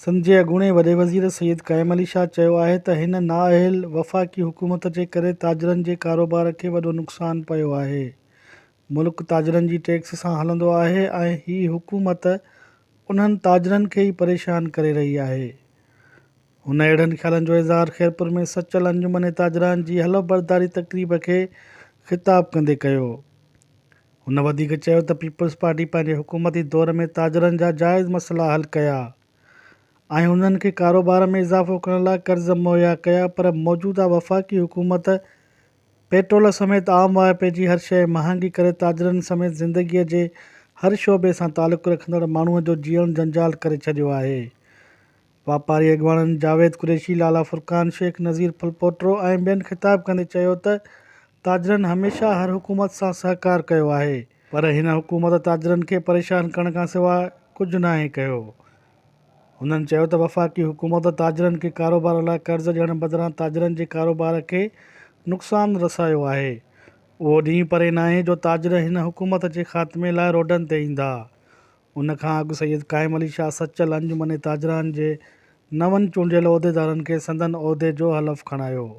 سنڌ جي اڳوڻي وڏي وزير سيد قائم علي شاهه چيو آهي ته هن نااهل وفاقي حڪومت جي ڪري تاجرن جي ڪاروبار کي وڏو نقصان پيو آهي، ملڪ تاجرن جي ٽيڪس سان هلندو آهي ۽ هي حڪومت انهن تاجرن کي ئي پريشان ڪري رهي آهي. هن اهڙن خيالن جو اظهار خيرپور ۾ سچل انجمن تاجران جي حلف برداري تقريب کي خطاب ڪندي ڪيو. هن وڌيڪ چيو ته پيپلز پارٽي پنهنجي حڪومتي دور ۾ تاجرن جا جائز مسئلا حل ڪيا ۽ انهن کي ڪاروبار ۾ اضافو ڪرڻ لاء قرض مهيا ڪيا پر موجوده وفاقي حڪومت پيٽرول سميت عام واهپي جي هر شيء مهانگي ڪري تاجرن سميت زندگي جي هر شعبي سان تعلق رکندڙ ماڻهو جو جيئڻ جنجال ڪري ڇڏيو آهي. واپاري اڳواڻن جاويد قريشي، لالا فرقان شيخ، نذير ڦلپوٽرو ۽ ٻين خطاب ڪندي چيو ته تاجرن هميشه هر حڪومت سان سهڪار ڪيو آهي پر هن حڪومت تاجرن کي پريشان ڪرڻ کانسواء ڪجهه ناهي ڪيو. هنن چيو ته وفاقي حڪومت تاجرن کي ڪاروبار لاء قرض ڏيڻ بدران تاجرن جي ڪاروبار کي نقصان رسايو آهي، اهو ڏينهن پري ناهي جو تاجر هن حڪومت جي خاتمي لاء روڊن تي ايندا. ان کان اڳ سيد قائم علي شاهه سچل انجمن تاجران جي نون چونڊيل عهديدارن کي سندن عهدي جو حلف کڻايو.